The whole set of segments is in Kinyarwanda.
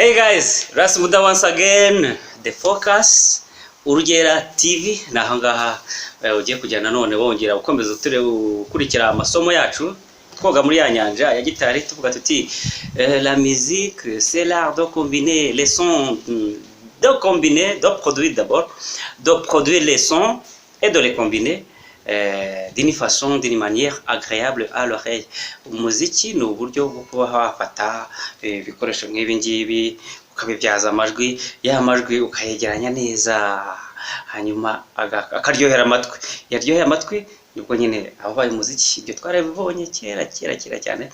Hey guys, Ras Muda once again, The Focus, Urugera TV, ni aha ngaha ugiye kujya nanone wongera ukomeza ukurikira amasomo yacu, twoga muri ya nyanja ya gitari, tuvuga tuti la musique, c'est l'art de combiner les sons, de combiner, de produire d'abord, de produire les sons et de les combiner d'une façon, d'une manière agréable à l'oreille. Umuziki ni uburyo bwo kuba wafata ibikoresho nk'ibi ngibi ukabibyaza amajwi, ya majwi ukayegeranya neza, hanyuma akaryohera amatwi. Yaryoheye amatwi nibwo nyine ababaye umuziki. Ibyo twarabibonye kera kera kera cyane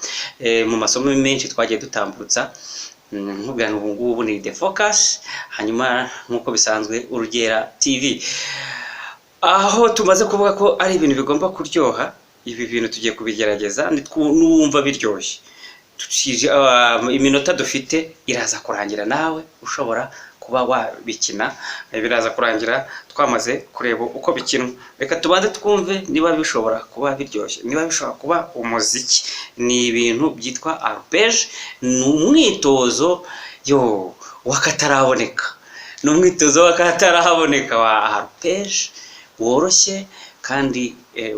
mu masomo menshi twagiye dutambutsa. Nkubwira ngo ubu ngubu ni The Focus, hanyuma nk'uko bisanzwe Urugera TV, aho tumaze kuvuga ko ari ibintu bigomba kuryoha. Ibi bintu tugiye kubigerageza, nuwumva biryoshye, iminota dufite iraza kurangira nawe ushobora kuba wabikina. Biraza kurangira twamaze kureba uko bikinwa. Reka tubanze twumve niba bishobora kuba biryoshye, niba bishobora kuba umuziki. Ni ibintu byitwa arpège, ni umwitozo yo w'akataraboneka, ni umwitozo w'akataraboneka wa arpège woroshye kandi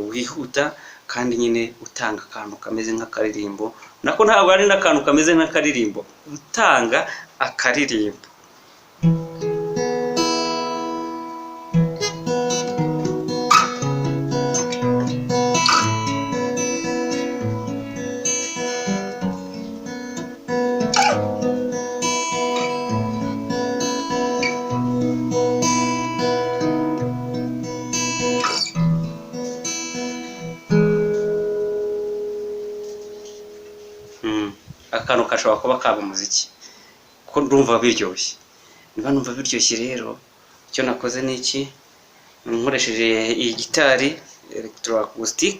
wihuta, kandi nyine utanga akantu kameze nk'akaririmbo. Nako ntabwo ari n'akantu kameze nk'akaririmbo, utanga akaririmbo. Akantu kashobora kuba kaba umuziki, kuko ndumva biryoshye. Niba numva biryoshye rero, icyo nakoze ni iki? Nkoresheje iyi gitari electroacoustic,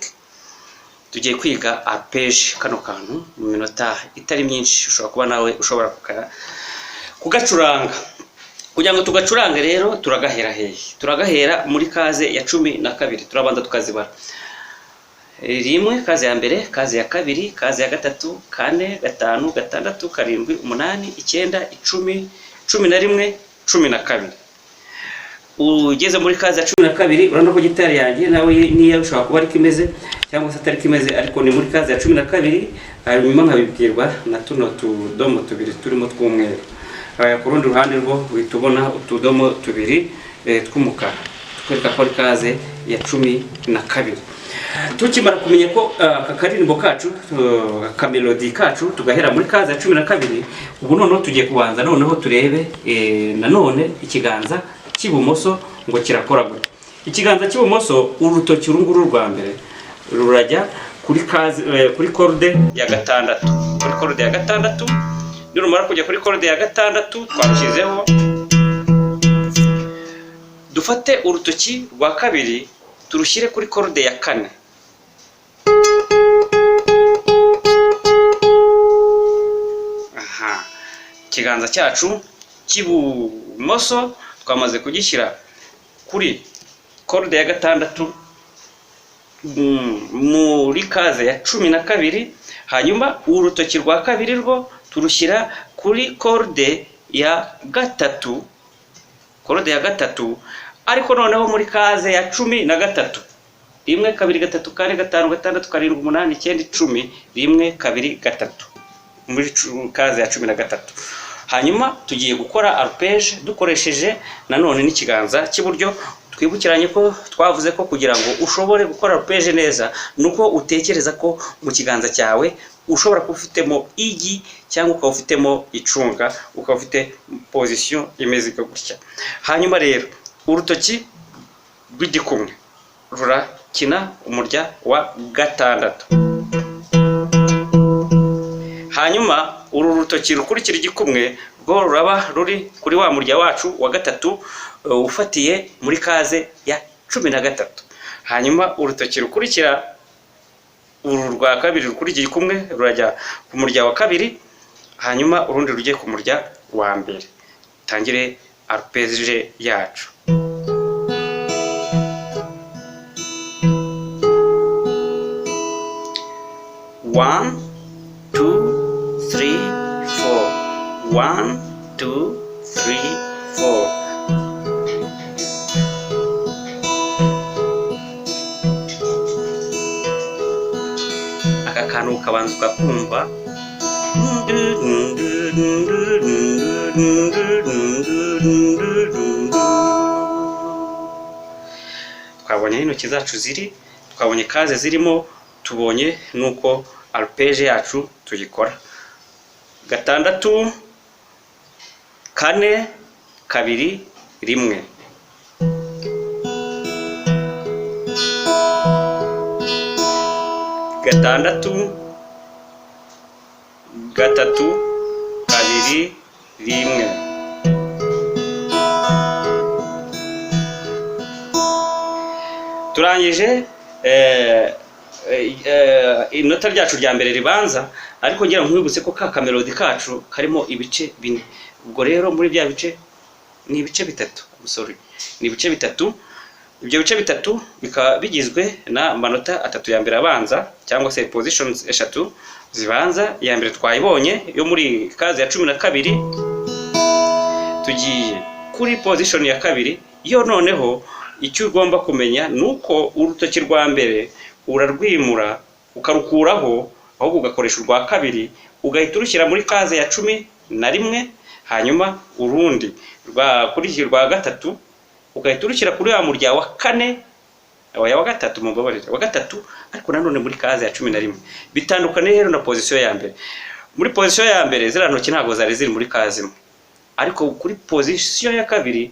tugiye kwiga arpège. Kano kantu mu minota itari myinshi ushobora kuba nawe ushobora kugacuranga. Kugira ngo tugacurange rero, turagahera hehe? Turagahera muri case ya 12. Turabanza tukazibara: rimwe, case ya mbere, case ya kabiri, case ya gatatu, kane, gatanu, gatandatu, karindwi, umunani, icyenda, 10, 11, 12. Ugeze muri case ya 12, urabona ko gitari yanjye nawe niyo ushobora kuba ariko imeze cyangwa se atari ko imeze, ariko ni muri case ya 12. Hanyuma nkabibwirwa na tuno tudomo tubiri turimo tw'umweru. Ku rundi ruhande rwo uhita ubona utudomo tubiri tw'umukara tukwereka ko ari case ya 12. Tukimara kumenya ko aka karirimbo kacu, akamelodi kacu, tugahera muri case ya 12, ubu noneho tugiye kubanza noneho turebe nanone ikiganza cy'ibumoso ngo kirakora gute. Ikiganza cy'ibumoso, urutoki uru nguru rwa mbere rurajya kuri case, kuri corde ya gatandatu, kuri corde ya gatandatu. Nirumara kujya kuri corde ya gatandatu twarushyizeho, dufate urutoki rwa kabiri turushyire kuri corde ya kane. Aha ikiganza cyacu cy'ibumoso twamaze kugishyira kuri corde ya gatandatu muri case ya 12. Hanyuma urutoki rwa kabiri rwo turushyira kuri corde ya gatatu, corde ya gatatu, ariko noneho muri case ya 13: rimwe, kabiri, gatatu, kane, gatanu, gatandatu, karindwi, umunani, icyenda, 10, rimwe, kabiri, gatatu, muri case ya 13. Hanyuma tugiye gukora arpège dukoresheje nanone n'ikiganza cy'iburyo. Twibukiranye ko twavuze ko kugira ngo ushobore gukora arpège neza nuko utekereza ko mu kiganza cyawe ushobora kuba ufitemo igi cyangwa ukaba ufitemo icunga, ukaba ufite position imeze gutya. Hanyuma rero urutoki rw'igikumwe rurakina umurya wa gatandatu, hanyuma uru rutoki rukurikira igikumwe rwo ruraba ruri kuri wa murya wacu wa gatatu, ufatiye muri case ya 13. Hanyuma urutoki rukurikira uru rwa kabiri rukurikira igikumwe rurajya ku murya wa kabiri, hanyuma urundi rujye ku murya wa mbere. Tangire arpège yacu. One, two, three, four, one. 2 3 4. Aka kantu ukabanza ukakumva. Twabonye aho intoki zacu ziri, twabonye case zirimo, tubonye nuko arpège yacu tuyikora. 6 4 2 1. 6 3 2 1. Turangije inota ryacu rya mbere ribanza, ariko ngira nkwibutse ko ka kamelodi kacu karimo ibice bine. Ubwo rero muri bya bice ni ibice bitatu, sorry, ni ibice bitatu. Ibyo bice bitatu bikaba bigizwe na manota atatu ya mbere abanza, cyangwa se positions eshatu zibanza. Iya mbere twayibonye yo muri case ya 12. Tugiye kuri position ya kabiri yo. Noneho icyo ugomba kumenya ni uko urutoki rwa mbere urarwimura ukarukuraho, ahubwo ugakoresha urwa kabiri ugahita urushyira muri case ya 11, hanyuma urundi rwa rwa gatatu ugahita urushyira kuri wa murya wa kane, wa gatatu, mumbabarire, wa gatatu, ariko nanone muri case ya 11. Bitandukanye rero na position ya mbere. Muri position ya mbere ziriya ntoki ntabwo zari ziri muri case imwe, ariko kuri position ya kabiri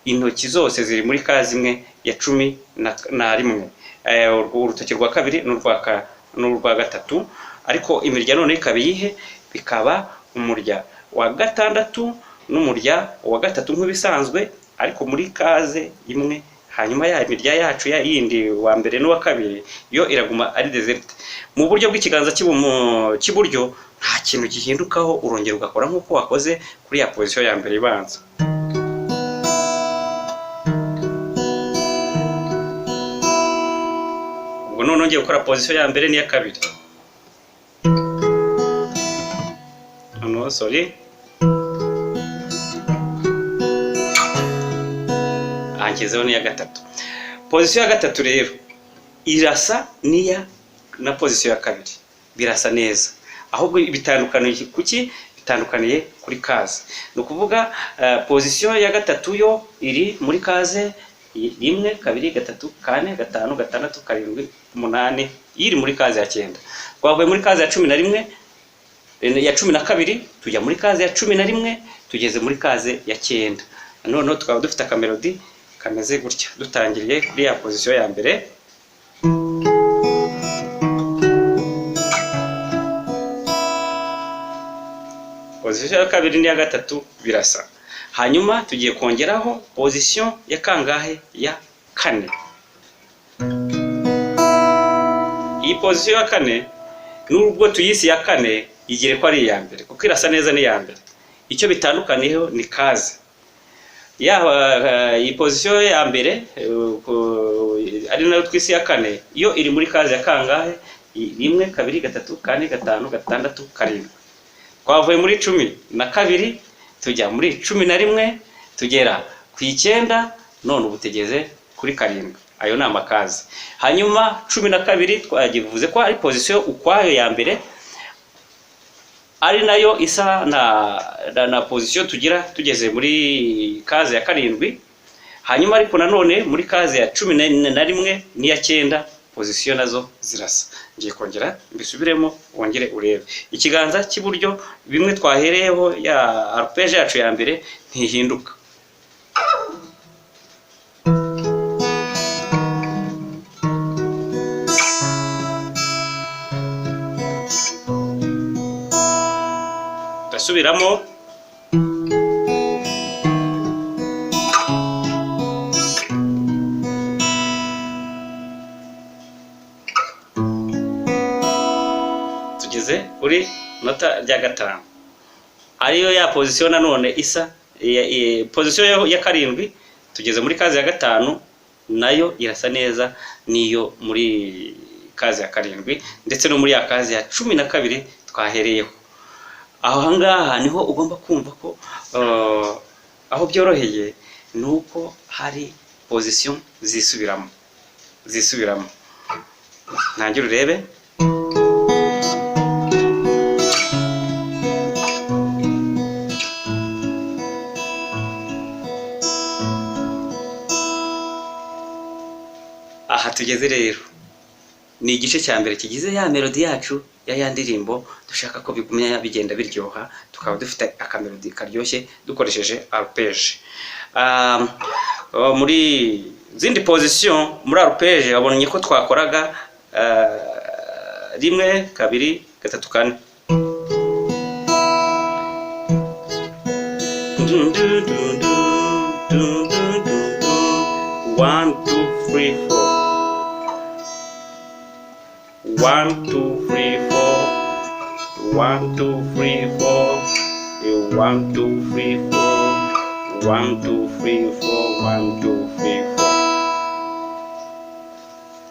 intoki zose ziri muri case imwe ya 11. Urutoki rwa kabiri n'urwa gatatu, ariko imirya none ikaba iyihe? Bikaba umurya wa gatandatu n'umurya wa gatatu nk'ibisanzwe, ariko muri case imwe. Hanyuma ya mirya yacu ya yindi wa mbere n'uwa kabiri yo iraguma ari desert. Mu buryo bw'ikiganza cy'iburyo nta kintu gihindukaho, urongera ugakora nk'uko wakoze kuri ya position ya mbere ibanza. Ubwo noneho ngiye gukora position ya mbere n'iya kabiri. Noneho sorry, angezeho n'iya gatatu. Position ya gatatu rero irasa n'iya na position ya kabiri, birasa neza, ahubwo bitandukaniye kuki? Bitandukaniye kuri case. Ni ukuvuga position ya gatatu yo iri muri case 1 2 3 4 5 6 7 8, iri muri case ya 9. Twavuye muri case ya 11, ya 12, tujya muri case ya 11, tugeze muri case ya 9. Noneho tukaba dufite akamelodi kameze gutya, dutangiriye kuri ya position ya mbere. Position ya kabiri n'iya gatatu birasa. Hanyuma tugiye kongeraho position ya kangahe? Ya kane. Iyi position ya kane, nubwo tuyisi ya kane, igire ko ari iya mbere kuko irasa neza n'iya mbere. Icyo bitandukaniyeho ni case. Yaba iyi position ya mbere ari nayo twisi ya kane, yo iri muri case ya kangahe? 1 2 3 4 5 6 7. Twavuye muri 12 tujya muri 11, tugera ku 9, none ubu tugeze kuri 7. Ayo ni amakazi. Hanyuma 12 twagivuze ko ari position ukwayo ya mbere, ari nayo isa na position tugira tugeze muri case ya 7. Hanyuma ariko nanone muri case ya 11 n'iya 9 position nazo zirasa. Ngiye kongera mbisubiremo wongere urebe. Ikiganza cy'iburyo bimwe twahereyeho ya arpège yacu ya mbere ntihinduka. Ndasubiramo. Tugeze kuri nota rya 5, ariyo ya position nanone isa position ya 7. Tugeze muri case ya 5, nayo irasa neza niyo muri case ya 7 ndetse no muri ya case ya 12 twahereyeho. Aho ngaha niho ugomba kumva ko aho byoroheye ni uko hari position zisubiramo zisubiramo. Ntangire urebe. Aha tugeze rero ni igice cya mbere kigize ya melodi yacu ya ndirimbo dushaka ko bigumya bigenda biryoha, tukaba dufite akamelodi karyoshye dukoresheje arpège. Muri zindi position muri arpège wabonye ko twakoraga 1 2 3 4. 1 2 3 4 1 2 3 4 1 2 3 4 1 2 3 4 1 2 3 4 1 2 3 4.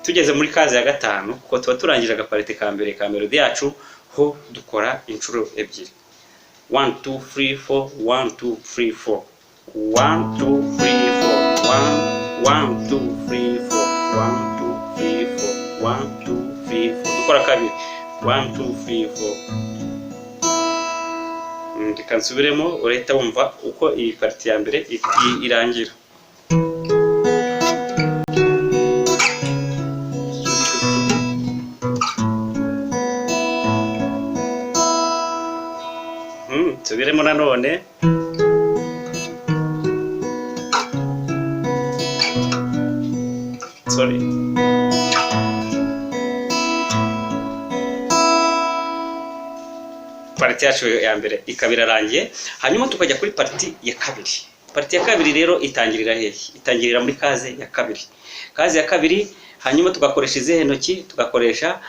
Tugeze muri case ya gatanu, kuko tuba turangije agapartie ka mbere ka melodi yacu, ho dukora inshuro ebyiri. 1 2 3 4 1 2 3 4 1 2 3 4 1 1 2 3 4 1 2 3 4 1 2 3 4. Dukora kabiri 1 2 3 4. Reka nsubiremo urahita wumva uko iyi partie ya mbere irangira. Nsubiremo nanone. Sorry. Partie yacu ya mbere ikaba irarangiye, hanyuma tukajya kuri partie ya kabiri. Partie ya kabiri rero itangirira hehe? Itangirira muri case ya kabiri. Case ya kabiri, hanyuma tugakoresha izihe ntoki? Tugakoresha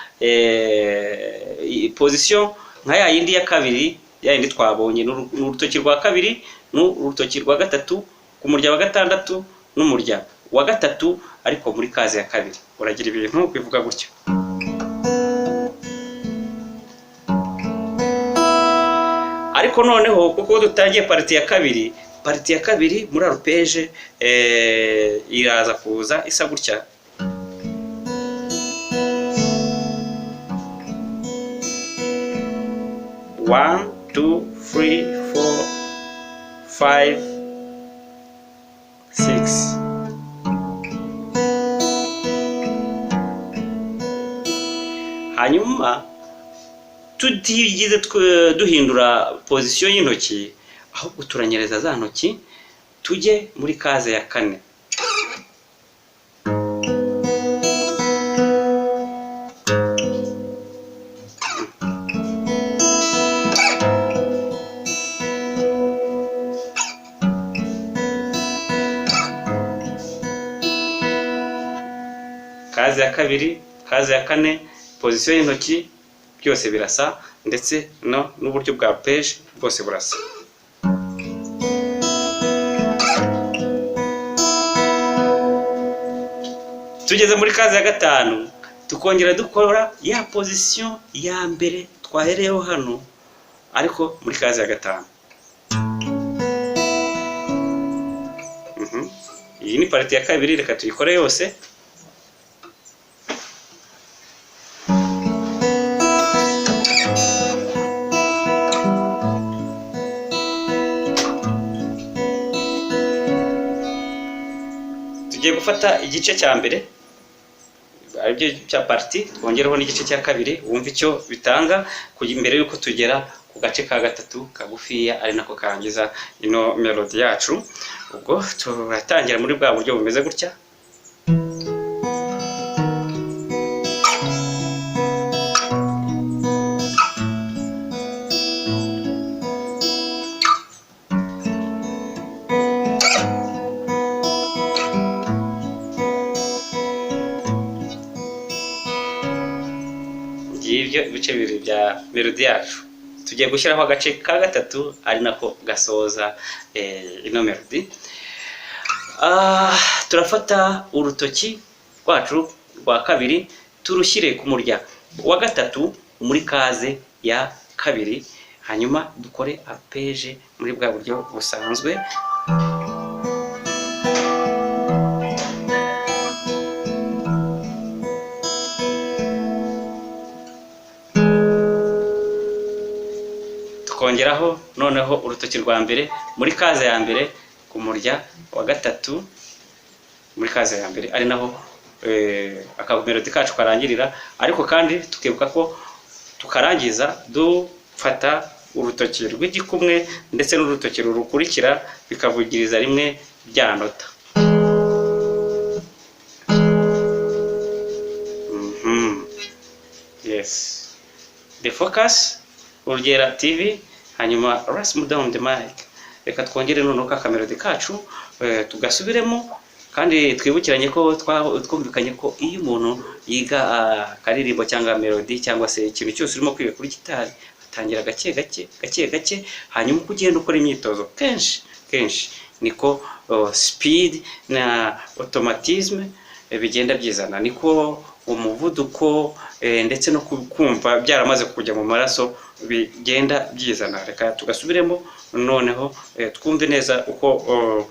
position nka ya yindi ya kabiri, ya yindi twabonye, n'urutoki rwa kabiri n'urutoki rwa gatatu ku murya wa gatandatu n'umurya wa gatatu, ariko muri case ya kabiri uragira ibintu bivuga gutyo. Ariko noneho kuko dutangiye partie ya kabiri, partie ya kabiri muri arpège iraza kuza isa gutya. 1 2 3 4 5 6. Hanyuma tutigize duhindura position y'intoki, ahubwo turanyereza za ntoki tujye muri case ya kane. Case ya kabiri, case ya kane, position y'intoki byose birasa, ndetse no n'uburyo bwa arpège bwose burasa. Tugeze muri case ya gatanu, tukongera dukora ya position ya mbere twahereyeho hano, ariko muri case ya gatanu. Iyi ni partie ya kabiri, reka tuyikore yose. Tugiye gufata igice cya mbere aribyo cya partie, twongereho n'igice cya kabiri wumve icyo bitanga mbere yuko tugera ku gace ka gatatu kagufiya, ari nako karangiza ino melody yacu. Ubwo turatangira muri bwa buryo bumeze gutya. Ngibyo ibice bibiri bya melody yacu. Tugiye gushyiraho agace ka gatatu ari nako gasoza ino melody. Turafata urutoki rwacu rwa kabiri turushyire ku murya wa gatatu muri case ya kabiri, Hanyuma dukore arpège muri bwa buryo busanzwe. Tukongeraho noneho urutoki rwa mbere muri case ya mbere ku murya wa gatatu muri case ya mbere, ari naho akamelodi kacu karangirira. Ariko kandi tukibuka ko tukarangiza dufata urutoki rw'igikumwe ndetse n'urutoki rurukurikira bikavugiriza rimwe bya nota. Yes, The Focus, Urugera TV, hanyuma Rasmuda on the mic. Reka twongere noneho ka kamelodi kacu tugasubiremo, kandi twibukiranye ko twumvikanye ko iyo umuntu yiga akaririmbo cyangwa melodi cyangwa se ikintu cyose urimo kwiga kuri gitari, atangira gake gake gake gake, hanyuma uko ugenda ukora imyitozo kenshi kenshi niko speed na automatisme bigenda byizana, niko umuvuduko ndetse no kumva byaramaze kujya mu maraso bigenda byizana. Reka tugasubiremo noneho twumve neza uko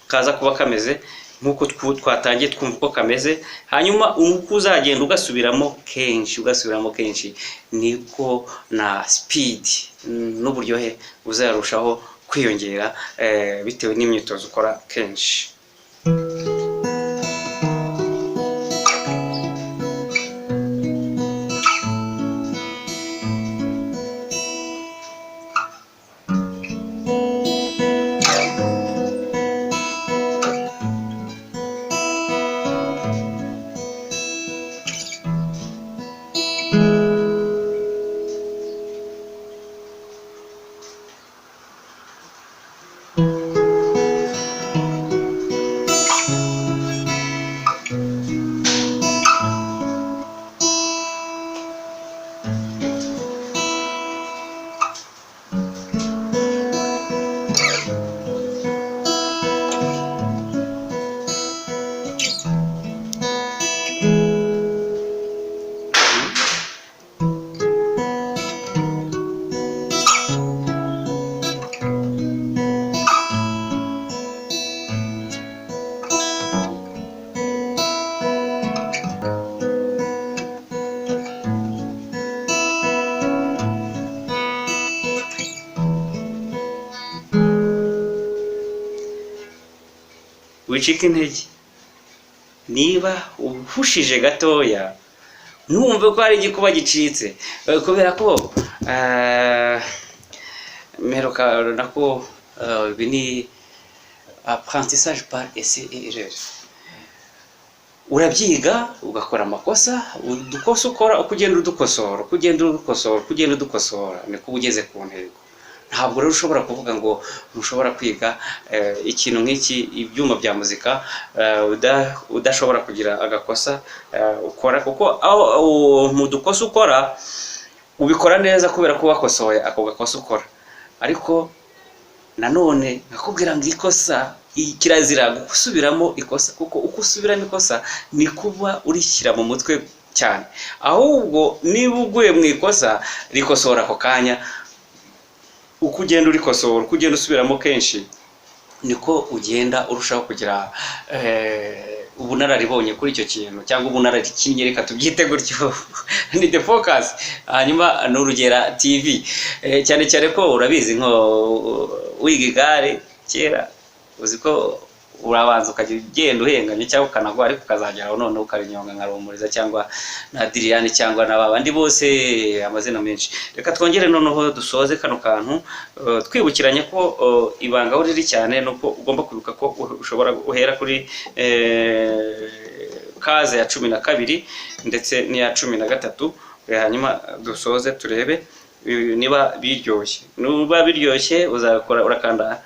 kaza kuba kameze nk'uko twatangiye twumva uko kameze. Hanyuma uko uzagenda ugasubiramo kenshi ugasubiramo kenshi niko na speed n'uburyohe uzarushaho kwiyongera bitewe n'imyitozo ukora kenshi. Wicika intege niba uhushije gatoya, ntumve ko hari igikuba gicitse, kubera ko mperuka nako ibi ni apprentissage par essai et erreur. Urabyiga ugakora amakosa, udukosa ukora uko ugenda udukosora, uko ugenda udukosora, uko ugenda udukosora, niko uba ugeze ku ntego. Ntabwo rero ushobora kuvuga ngo ntushobora kwiga ikintu nk'iki, ibyuma bya muzika, udashobora kugira agakosa ukora, kuko aho mu dukosa ukora ubikora neza kubera ko wakosoye ako gakosa ukora. Ariko nanone nkakubwira ngo ikosa kirazira gusubiramo ikosa, kuko uko usubiramo ikosa ni kuba urishyira mu mutwe cyane. Ahubwo niba uguye mu ikosa, rikosora ako kanya. Uko ugenda urikosora, uko ugenda usubiramo kenshi, niko ugenda urushaho kugira ubunararibonye kuri icyo kintu cyangwa ubunararikinnye, reka tubyite gutyo. Ni The Focus, hanyuma n'Urugera TV. Cyane cyane ko urabizi nko wiga igare kera, uzi ko urabanza ukajya ugenda uhenganye cyangwa ukanagwa, ariko ukazageraho noneho ukarinyonga nka Ruhumuriza cyangwa na Diriyani cyangwa na babandi bose, amazina menshi. Reka twongere noneho dusoze kano kantu twibukiranye ko ibanga aho riri cyane ni uko ugomba kwibuka ko ushobora uhera kuri case ya 12 ndetse n'iya 13. Hanyuma dusoze turebe niba biryoshye. Niba biryoshye uzakora urakanda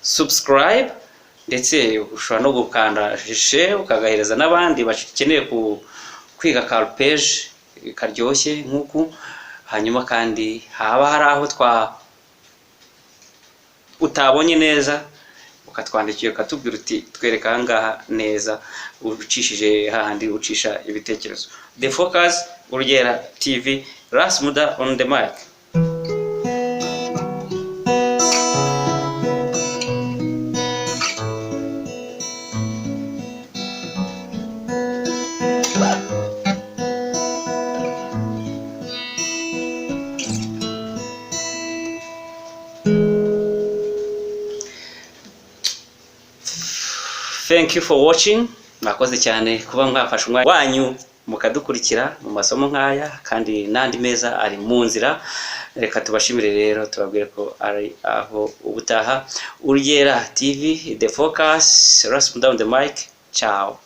subscribe, ndetse ushobora no gukanda share ukagahereza n'abandi bakeneye kwiga ka arpège karyoshye nk'uku. Hanyuma kandi haba hari aho utabonye neza ukatwandikira ukatubwira uti twereka aha ngaha neza, ucishije hahandi ucisha ibitekerezo. The Focus, Urugera TV, Rasmuda on the mic. Thank you for watching. Mwakoze cyane kuba mwafashe umwanya wanyu mukadukurikira mu masomo nk'aya, kandi n'andi meza ari mu nzira. Reka tubashimire rero, tubabwire ko ari aho ubutaha. Uryera TV, the focus. Rasm down the mic. Ciao.